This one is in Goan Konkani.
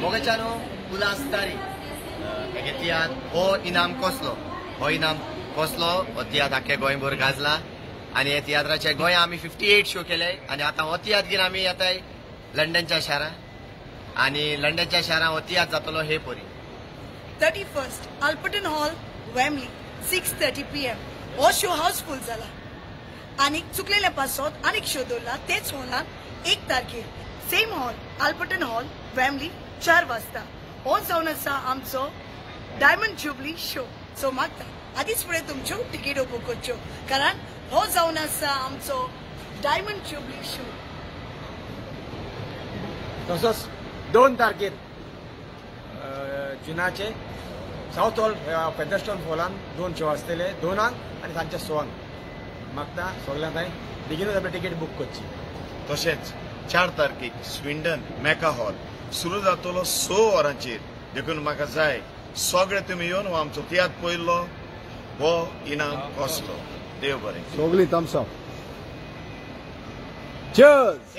मोगाच्यानो उल्हास तारी हेगे तियात्र हो इनाम कसलो, हो इनाम कसलो हो तियात्र आख्खे गोंयभर गाजला आनी हे तियात्राचे गोंया आमी 58 शो केले आनी आतां हो तियात्र घेवन आमी येताय लंडनच्या शारांत आनी लंडनच्या शारांत हो तियात्र जातलो हे परी 31st Alperton hall Wembley 6:30 PM. हो शो हाऊसफुल जाला आनी चुकलेल्या पासत आनीक शो दवरला तेच हॉलान 1 तारखेर सेम हॉल आल्पर्टन हॉल वेम्बली 4 वाजता. हो जावन आसा आमचो डायमंड जुबली शो. सो मागता आदीच फुडें तुमच्यो तिकेटो बूक करच्यो कारण हो जावन आसा आमचो डायमंड जुबली शो. तसोच 2 तारखेर जुनाचे सावथ हॉल फेदरस्टोन हॉलान 2 शो आसतले, 2 आनी सांजचे 6. मागता सगळ्यांक हांवें बेगीनूच आपली तिकेट बूक करची. तशेंच 4 तारखेक स्विंडन मेका हॉल सुरू जातलो 6 वरांचेर. देखून म्हाका जाय सगळे तुमी येवन हो आमचो तियात्र पयलो हो इनाम कसलो. देव बरें. सगळीं थम्स अप. Cheers.